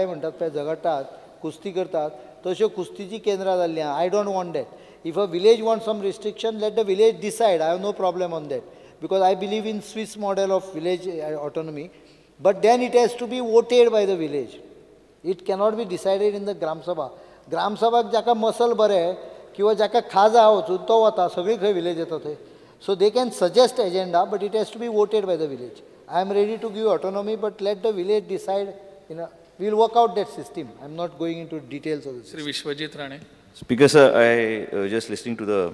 म्हणटात पळय, झगडटात, कुस्ती करतात, तश्यो कुस्तीची केंद्रां जाल्लीं आहा. I don't want that. If a village want some restriction, let the village decide. I have no problem on that, because I believe in Swiss model of village autonomy. But then it has to be voted by the village. It cannot be decided in the Gram Sabha. ग्रामसभाक जाका muscle बरें किंवा जाका खाज आहा वचून तो वता, सगळीं खंय विलेज येता थंय. So they can suggest agenda, but it has to be voted by the village. I am ready to give autonomy, but let the village decide. In a we'll work out that system. I am not going into details of Shri Vishwajit Rane. Speaker sir, I just listening to the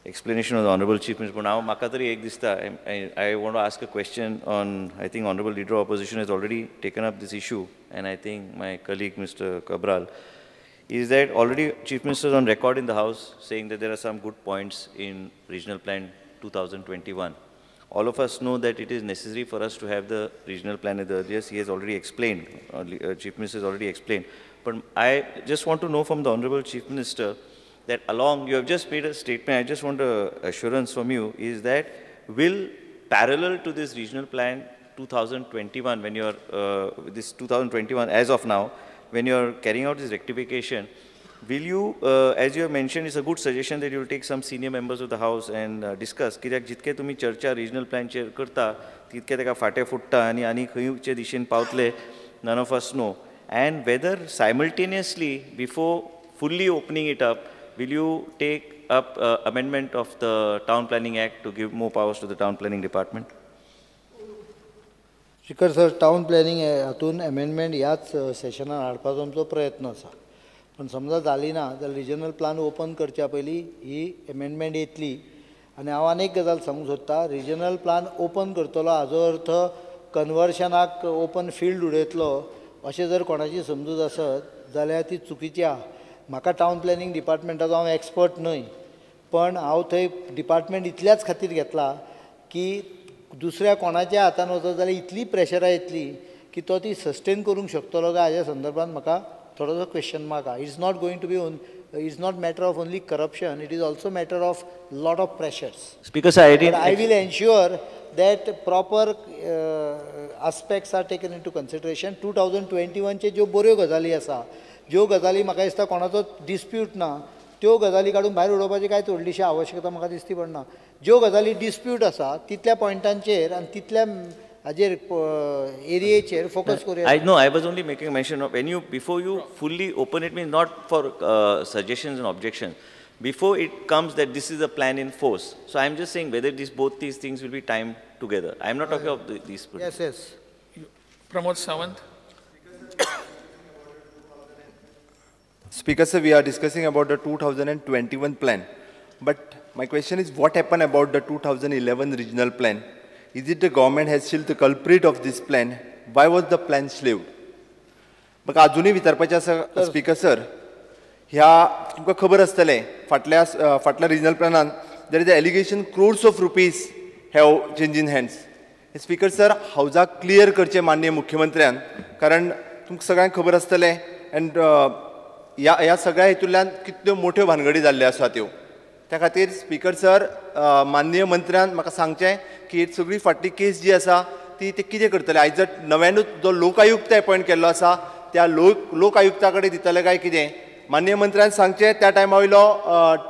explanation of the Honorable Chief Minister. But now, म्हाका तरी एक दिसता, I want to ask a question on, I think Honorable Leader of Opposition has already taken up this issue, and I think my colleague Mr. Cabral, is that already Chief Minister is on record in the House saying that there are some good points in Regional Plan 2021. All of us know that it is necessary for us to have the regional plan at the earliest. He has already explained, Chief Minister has already explained. But I just want to know from the Honorable Chief Minister that along, you have just made a statement, I just want an assurance from you, is that will parallel to this regional plan 2021, when you are, this 2021 as of now, when you are carrying out this rectification, will you, as you have mentioned, it's a good suggestion that you will take some senior members of the House and discuss. कित्याक जितके तुमी चर्चा regional plan चेर करता, तितके ताका फाटे फुट्टा आनी आनी खंयचे दिशेन पावतले, none of us know. And whether simultaneously, before fully opening it up, will you take up amendment of the Town Planning Act to give more powers to the Town Planning Department? Speaker sir, town planning हातून amendment ह्याच सेशनान हाडपाचो आमचो प्रयत्न आसा. पण समजा जाली ना जाल्यार रिजनल प्लान ओपन करच्या पयलीं ही अमेंडमेंट येतली. आनी हांव आनी एक गजाल सांगूंक सोदता, रिजनल प्लान ओपन करतलो हाजो अर्थ कन्वर्शनाक ओपन फिल्ड उडयतलो अशें जर कोणाची समजूत आसत जाल्यार ती चुकीची आहा. म्हाका टावन प्लॅनिंग डिपार्टमेंटाचो हांव एक्सपर्ट न्हय, पण हांव थंय डिपार्टमेंट इतल्याच खातीर घेतला की दुसऱ्या कोणाच्या हातान वचत जाल्यार इतली प्रेशरां येतली की तो ती सस्टेन करूंक शकतलो काय हाज्या संदर्भात म्हाका थोडोसो क्वेश्चन मार्क आहा. It's not going to be on, it's not matter of only corruption, it is also matter of lot of pressures. Speaker sir, I will ensure that proper aspects are taken into consideration. 2021 चे ज्यो बऱ्यो गजाली आसा, ज्यो गजाली म्हाका दिसता कोणाचो डिस्प्यूट ना, त्यो गजाली काडून भायर उडोवपाची कांयच व्हडलीशी आवश्यकता म्हाका दिसती पडना. ज्यो गजाली डिस्प्यूट आसा तितल्या पॉयंटांचेर आनी तितल्या हाजेर एरियेचेर फोकस करूया. I know, I was only making mention of when you, before you fully open it, means not for suggestions and objections, before it comes that this is a plan in force. So I am just saying whether these both these things will be timed together. I am not talking of these. Yes, yes. Pramod Sawant. Speaker sir, we are discussing about the 2021 plan. But my question is, what happened about the 2011 regional plan? Is it the government has still the culprit of this plan? Why was the plan slaved? म्हाका अजुनूय विचारपाचें आसा speaker sir, ह्या तुमकां खबर आसतलें फाटल्या फाटल्या regional प्लॅनान there is a allegation crores of rupees have change in hands. Speaker sir, हावजाक clear करचें माननीय मुख्यमंत्र्यान, कारण तुमकां सगळ्यांक खबर आसतलें एंड ह्या ह्या सगळ्या हितूंतल्यान कितल्यो मोठ्यो भानगडी जाल्ल्यो आसा त्यो. त्या खातीर स्पीकर सर, माननीय मंत्र्यान म्हाका सांगचें की सगळी फाटली केस जी आसा ती ते कितें करतले. आयज जर नव्यानूच जो लोक आयुक्त एपॉयंट केल्लो आसा त्या लोक आयुक्ता कडेन दितले काय कितें. माननीय मंत्र्यान सांगचें त्या टायमा वयलो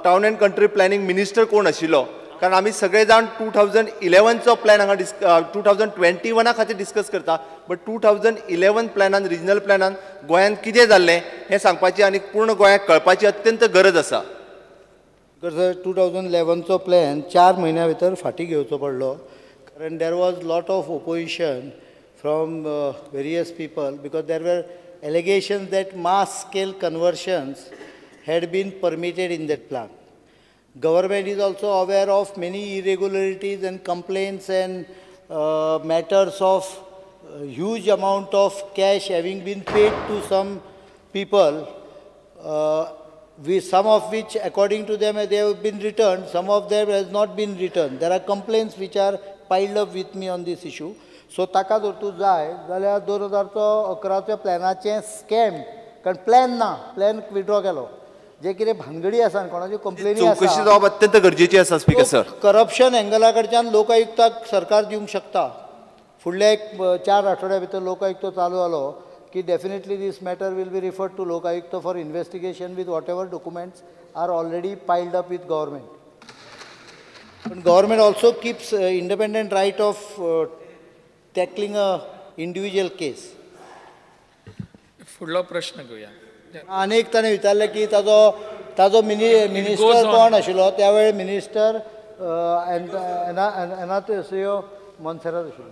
town and country planning minister कोण आशिल्लो, कारण आमी सगळे जाण 2011चो प्लॅन हांगा 2021 खातीर डिस्कस करता, बट 2011 प्लॅनान रिजनल प्लॅनान गोंयांत कितें जाल्लें हें सांगपाची आनी पूर्ण गोंयाक कळपाची अत्यंत गरज आसा. सर, 2011चो प्लॅन 4 म्हयन्या भितर फाटीं घेवचो पडलो, कारण there was lot of opposition from various people because there were allegations that mass scale conversions had been permitted in that plan. Government is also aware of many irregularities and complaints and matters of huge amount of cash having been paid to some people, some of which according to them they have been returned, some of them has not been returned. There are complaints which are piled up with me on this issue. So ताका जर तूं जाय जाल्यार 2011च्या प्लॅनाचें scam, कारण plan ना, plan withdraw केलो, जे कितें भानगडी आसा आनी कोणाच्यो कंप्लेनी चवकशी आसा, जावप अत्यंत गरजेची आसा स्पीकर सर. करप्शन एंगला कडच्यान लोक आयुक्ताक सरकार दिवंक शकता. फुडल्या एक 4 आठवड्या भितर लोक आयुक्त चालू जालो की definitely this matter will be referred to Lokayukta for investigation with whatever documents are already piled up with government. पण government also keeps independent right of tackling a individual case. फुडलो प्रश्न घेवया. आनी एक ताणें विचारलें की ताजो ताजो मिनिस्टर कोण आशिल्लो त्या वेळार मिनिस्टर एनाथेसियो मोन्सेरात आशिल्लो.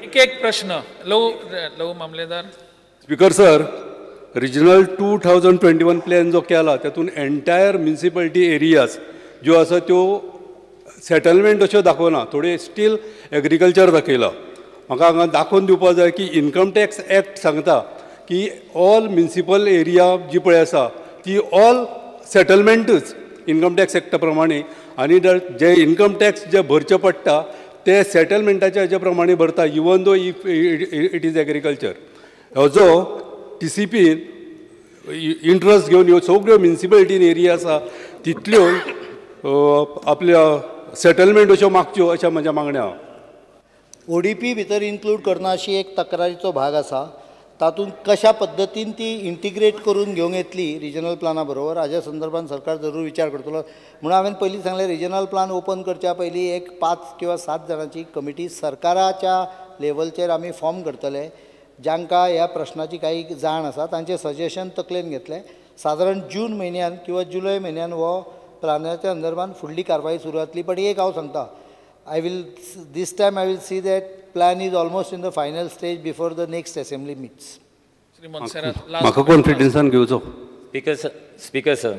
एक एक प्रश्न लव लव मामलेदार. Speaker sir, regional 2021 plan जो केला तातूंत एंटायर म्युनिसिपॅलिटी एरियाज ज्यो आसा त्यो सेटलमेंट अश्यो दाखोवना, थोड्यो स्टील एग्रीकल्चर दाखयला. म्हाका हांगा दाखोवन दिवपाक जाय की इन्कम टॅक्स एक्ट सांगता की ऑल म्युनिसिपल एरिया जी पळय आसा ती ऑल सेटलमेंटूच इन्कम टॅक्स एक्टा प्रमाणे, आनी जे इन्कम टॅक्स जे भरचे पडटा ते सेटलमेंटाच्या हेज्या प्रमाणे भरता, even though if it is agriculture. हो जो टी सी पीन इंट्रस्ट घेवन ह्यो सगळ्यो म्युनिसिपॅलिटीन एरिया आसा तितल्यो आपल्या सेटलमेंट अश्यो मागच्यो अशें म्हज्या मागण्या. ओडीपी भितर इन्क्लूड करना अशी एक तक्रारीचो भाग आसा, तातूंत कशा पद्दतीन ती इंटिग्रेट करून घेवंक येतली रिजनल प्लाना बरोबर हाज्या संदर्भात सरकार जरूर विचार करतलो. म्हणून हांवें पयलीं सांगलें, रिजनल प्लान ओपन करच्या पयलीं एक 5 किंवा 7 जाणांची कमिटी सरकाराच्या लेवलचेर आमी फॉर्म करतले, जांकां ह्या प्रश्नाची काही जाण आसा तांचें सजेशन तकलेन घेतलें. सादारण जून म्हयन्यान किंवा जुलय म्हयन्यान हो प्लानाच्या संदर्भात फुडली कारवाई सुरू जातली. बट एक हांव सांगता, I will this time I will see that plan is almost in the final stage before the next assembly meets. Shri Monserrate, म्हाका कॉन्फिडन्सान घेवचो. Speaker sir,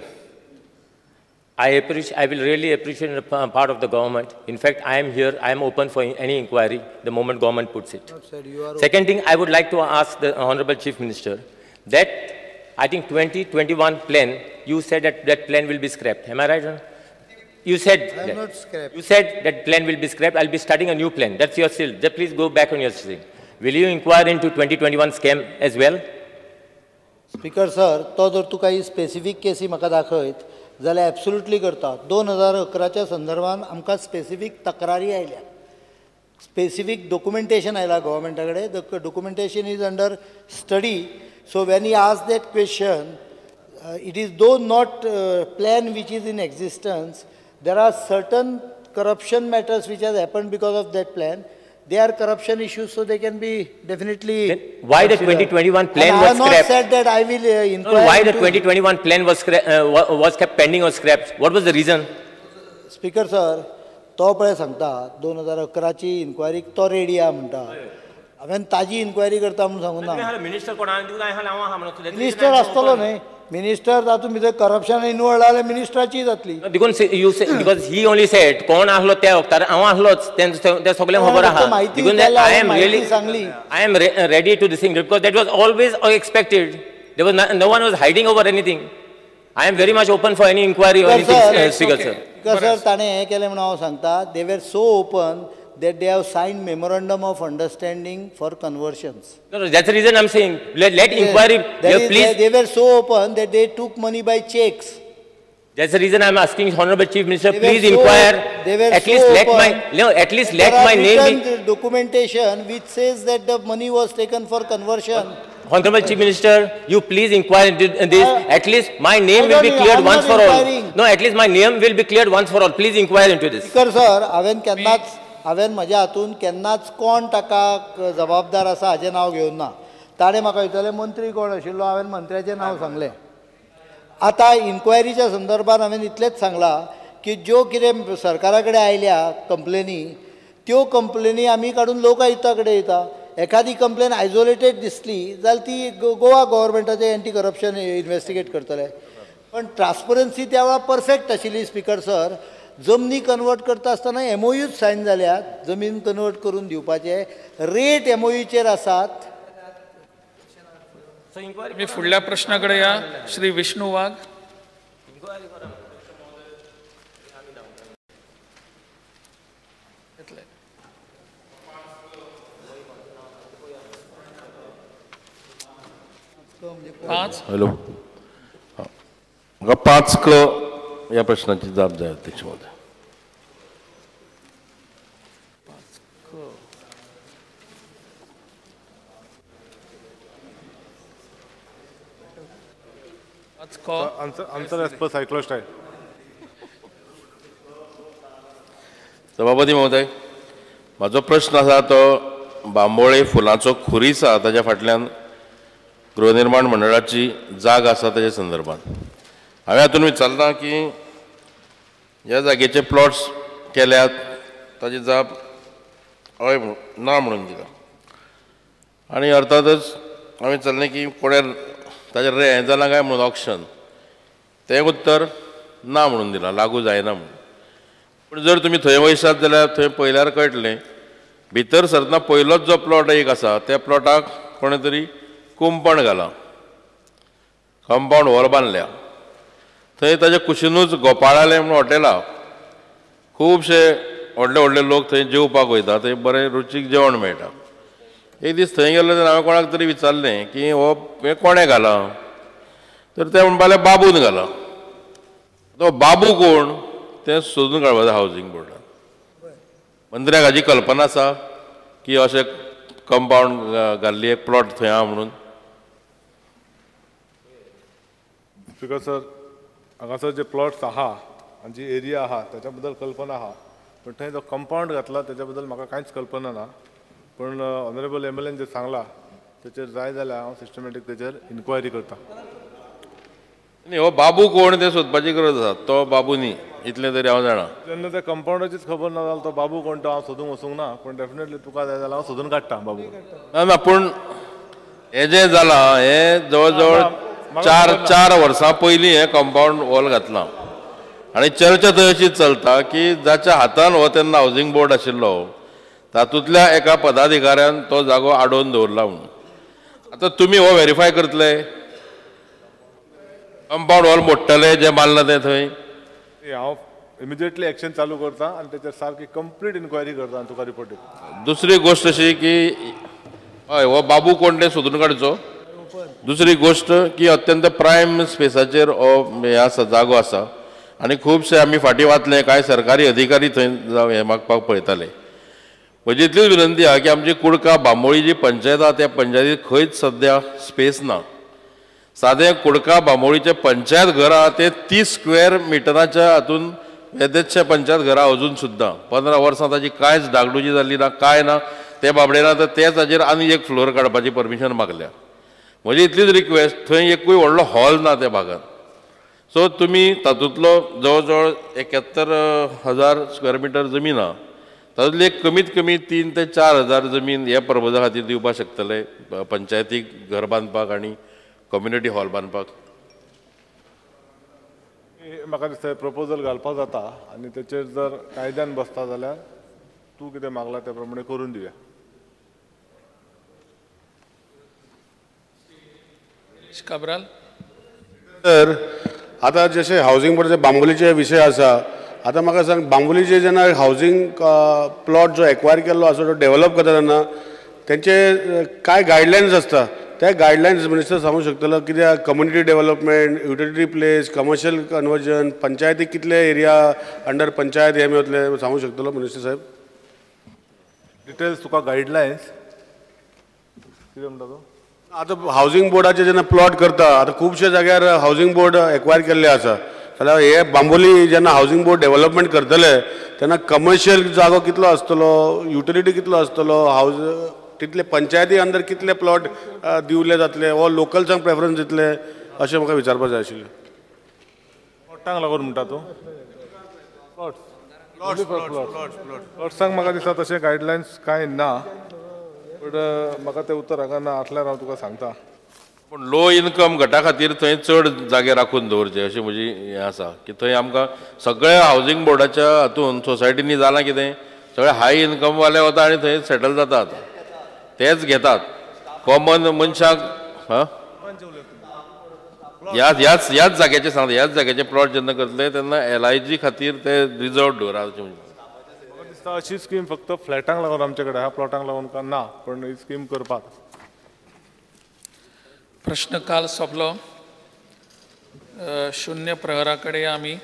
I will really appreciate the part of the government. In fact, I am here, I am open for any inquiry the moment government puts it. Sir, you are Second thing, I would like to ask the Honorable Chief Minister that I think 2021 plan, you said that that plan will be scrapped. Am I right? Sir? You said I am not scrapped. You said that plan will be scrapped. I'll be starting a new plan. That's your still. Just please go back on your thing. Will you inquire into 2021 scam as well? Speaker sir, तो जर तूं काही specific केसी म्हाका दाखयत जाल्यार absolutely करता. 2011च्या संदर्भात आमकां स्पेसिफीक तक्रारी आयल्या, स्पेसिफीक डॉक्युमेंटेशन आयला गव्हर्मेंटा कडेन. The documentation is under study. So when you ask that question, it is though not plan which is in existence, there are certain corruption matters which has happened because of that plan. They are corruption issues, so they can be definitely. Then why the 2021 plan and was scrapped? I have not said that I will inquire. No, why the 2021 plan was kept pending or scrapped? What was the reason? Speaker sir, तो पळय सांगता 2011ची enquiry तो ready आहा म्हणटा. हांवें ताजी enquiry करता म्हणून सांगूं ना. मिनिस्टर कोण आहा? मिनिस्टर आसतलो न्हय, मिनिस्टर तातूंत भितर करप्शन इनवॉल्व जाल्यार मिनिस्टराची जातली. देखून you say because he only said कोण आसलो त्या वखतार हांव आसलोच, तें सगळें खबर आहा. देखून I am really Sangli, I am ready to this thing because that was always expected. There was no one was hiding over anything. I am very much open for any inquiry or anything. Speaker sir, speaker sir, ताणें हें केलें म्हणून हांव सांगता, they were so open that they have signed memorandum of understanding for conversions. No, no, that's the reason I'm saying, let inquiry, please. They were so open that they took money by checks. That's the reason I'm asking Honorable Chief Minister, please inquire. They were at least so let open. My, no, at least let my name be. Documentation which says that the money was taken for conversion. Honorable Chief Minister, you please inquire into this. At least my name will be cleared once for all. No, at least my name will be cleared once for all. Please inquire into this. Speaker sir, हांवें म्हज्या हातून केन्नाच कोण ताका जबाबदार आसा हाजें नांव घेवन ना. ताणें म्हाका विचारलें मंत्री कोण आशिल्लो, हांवें मंत्र्याचें नांव सांगलें. आतां इन्क्वायरीच्या संदर्भात हांवें इतलेंच सांगलां की ज्यो कितें सरकारा कडेन आयल्या कंप्लेनी, त्यो कंप्लेनी आमी काडून लोकायुक्ता कडेन येता. एखादी कंप्लेन आयजोलेटेड दिसली जाल्यार ती गोवा गव्हर्मेंटाचें एंटी करप्शन इन्वेस्टिगेट करतले. पण ट्रान्सपरन्सी त्या वेळार परफेक्ट आशिल्ली स्पीकर सर. जमनी कन्वर्ट करता आसतना एमओयूच सायन जाल्यात, जमीन कन्वर्ट करून दिवपाचे रेट एमओयूचेर आसात. मी फुडल्या प्रश्ना कडेन या. श्री विष्णू वाघ. पांच. हॅलो, म्हाका 5 क ह्या प्रश्नाची जाप जाय अध्यक्ष महोदय. Answer as per cyclostyle. सभापती महोदय, म्हाजो प्रश्न आसा तो बांबोळे फुलांचो खुरीस आसा ताज्या फाटल्यान गृहनिर्माण मंडळाची जाग आसा ताज्या संदर्भात हांवें हातून विचारलां की ह्या जागेचे प्लॉट्स केल्यात ताजी जाप हय ना म्हणून दिला आनी अर्थातच हांवें विचारलें की कोणें ताजें हें जालां काय म्हणून ऑक्शन, तें उत्तर ना म्हणून दिलां, लागू जायना म्हणून. पूण जर तुमी थंय वयशात जाल्यार थंय पळयल्यार कळटलें भितर सरतना पयलोच जो प्लॉट एक आसा त्या प्लॉटाक कोणें तरी कुंपण घालां, कंपावंड वॉल बांदल्या. थंय ताच्या कुशिनूच गोपाळालें म्हणून हॉटेल आहा, खुबशे व्हडले व्हडले लोक थंय जेवपाक वयता, थंय बरें रुचीक जेवण मेळटा. एक दीस थंय गेलो तेन्ना हांवें कोणाक तरी विचारलें की हो हें कोणें घालां, तर ते म्हणपाक लागले बाबून घालां. तो बाबू कोण तें सोदून काडपाक जाय हावजींग बोर्डान. मंत्र्याक हाजी कल्पना आसा की अशें कंपावंड घाल्ली एक प्लॉट थंय आहा म्हणून? स्पीकर सर, हांगासर जे प्लॉट्स आहा आनी जी एरिया आहा ताच्या बद्दल कल्पना आहा, पण थंय जो कंपावंड घातला ताच्या बद्दल म्हाका कांयच कल्पना ना. पण ऑनरेबल एम एल एन जे सांगला तेचेर जाय जाल्यार हांव सिस्टमॅटीक तेचेर इन्क्वायरी करता. न्ही, हो बाबू कोण तें सोदपाची गरज आसा, तो बाबू न्ही इतलें तरी हांव जाणा. जेन्ना त्या कंपावंडाचीच खबर ना जाल्यार तो बाबू कोण तो हांव सोदूंक वचूंक ना, पूण डेफिनेटली तुका जाय जाल्यार हांव सोदून काडटा बाबू. ना ना, पूण हें जें जालां हें जवळ जवळ 4 वर्सां पयलीं हें कंपावंड वॉल घातलां आनी चर्चा थंय अशी चलता की जाच्या हातान हो तेन्ना हावजींग बोर्ड आशिल्लो तातूंतल्या एका पदाधिकाऱ्यान तो जागो आडोवन दवरला म्हणून. आतां तुमी हो वेरीफाय करतले, कंपावंड वॉल मोडटले जें बांदलां तें थंय? हांव इमिजिएटली एक्शन चालू करता आनी तेचेर सारकी कंप्लीट इन्क्वायरी करता आनी तुका रिपोर्ट दिता. दुसरी गोश्ट अशी की हय हो बाबू कोण तें सोदून काडचो. दुसरी गोश्ट की अत्यंत प्रायम स्पेसाचेर हो हें आसा जागो आसा आनी खुबशे आमी फाटीं वाचले कांय सरकारी अधिकारी थंय हें मागपाक पळयताले. म्हजी इतलीच विनंती आहा की आमची कुडका बांबोळी जी पंचायत आहा त्या पंचायतीत खंयच सद्या स्पेस ना. सादें कुडका बांबोळीचें पंचायत घर आहा तें 30 स्क्वेअर मिटराच्या हातून येदेचशें पंचायत घरां अजून सुद्दां 15 वर्सां ताची कांयच डागडुजी जाल्ली ना, कांय ना. ते बाबडेन आतां तेच हाजेर आनी एक फ्लोर काडपाची परमिशन मागल्या. म्हजी इतलीच रिक्वेस्ट, थंय एकूय व्हडलो हॉल ना त्या भागान, सो तुमी तातूंतलो जवळ जवळ 71,000 स्क्वेअर मिटर जमीन आहा तातूंतली एक कमीत कमी 3 ते 4 हजार जमीन ह्या पर्पजा खातीर दिवपाक शकतले पंचायतीक घर बांदपाक आनी कम्युनिटी हॉल बांदपाक. म्हाका दिसता प्रपोजल घालपाक जाता आनी तेचेर जर कायद्यान बसता जाल्यार तूं कितें मागला त्या प्रमाणे करून दिवया. काब्राल. तर आतां जशें हावजींग बोर्डाचे बांबोलीचे विशय आसा, आतां म्हाका सांग बांबोलीचे जेन्ना हावजींग प्लॉट जो एक्वायर केल्लो आसा तो डेवलप करता तेन्ना तेंचे कांय गायडलायन्स आसता, त्या गायडलायन्स मिनिस्टर सांगूंक शकतलो कित्याक community development, utility place, commercial conversion, पंचायतीक कितले एरिया अंडर पंचायत हे मेळटले सांगूंक शकतलो मिनिस्टर साहेब? डिटेल्स तुका गायडलायन्स कितें म्हणटा तूं? आतां हावजींग बोर्डाचे जेन्ना प्लॉट करता, आतां खुबशे जाग्यार हावजींग बोर्ड एक्वायर केल्ले आसा, जाल्यार हे बांबोली जेन्ना हावजींग बोर्ड डेवलपमेंट करतले तेन्ना कमर्शियल जागो कितलो आसतलो, युटिलिटी कितलो आसतलो, हावज तितले पंचायती अंदर कितले प्लॉट दिवले जातले वो लोकल्सांक प्रेफरन्स दितले अशें म्हाका विचारपाक जाय आशिल्लें. प्लॉटांक लागून म्हणटा तूं? प्लॉट्सांक म्हाका दिसता तशें गायडलायन्स कांय ना, बट म्हाका तें उत्तर हांगा ना आसल्यार हांव तुका सांगता. पूण लो इनकम गटा खातीर थंय चड जागे राखून दवरचे अशी म्हजी हें आसा की थंय आमकां सगळ्या हावजींग बोर्डाच्या हातून सोसायटींनी जालां कितें सगळे हाय इनकमवाले वता आनी थंय सेटल जाता, आतां तेच घेतात कॉमन मनशाक. हां, ह्याच ह्याच ह्याच जाग्याचे सांगता, ह्याच जाग्याचे प्लॉट जेन्ना करतले तेन्ना LIG खातीर ते रिजर्व दवरा. म्हाका दिसता अशी स्कीम फक्त फ्लॅटांक लागून आमचे कडेन आहा, प्लॉटांक लागून काय ना, पण ही स्कीम करपाक. प्रश्न काल सोंपलो. शून्य प्रहरा कडेन आमी.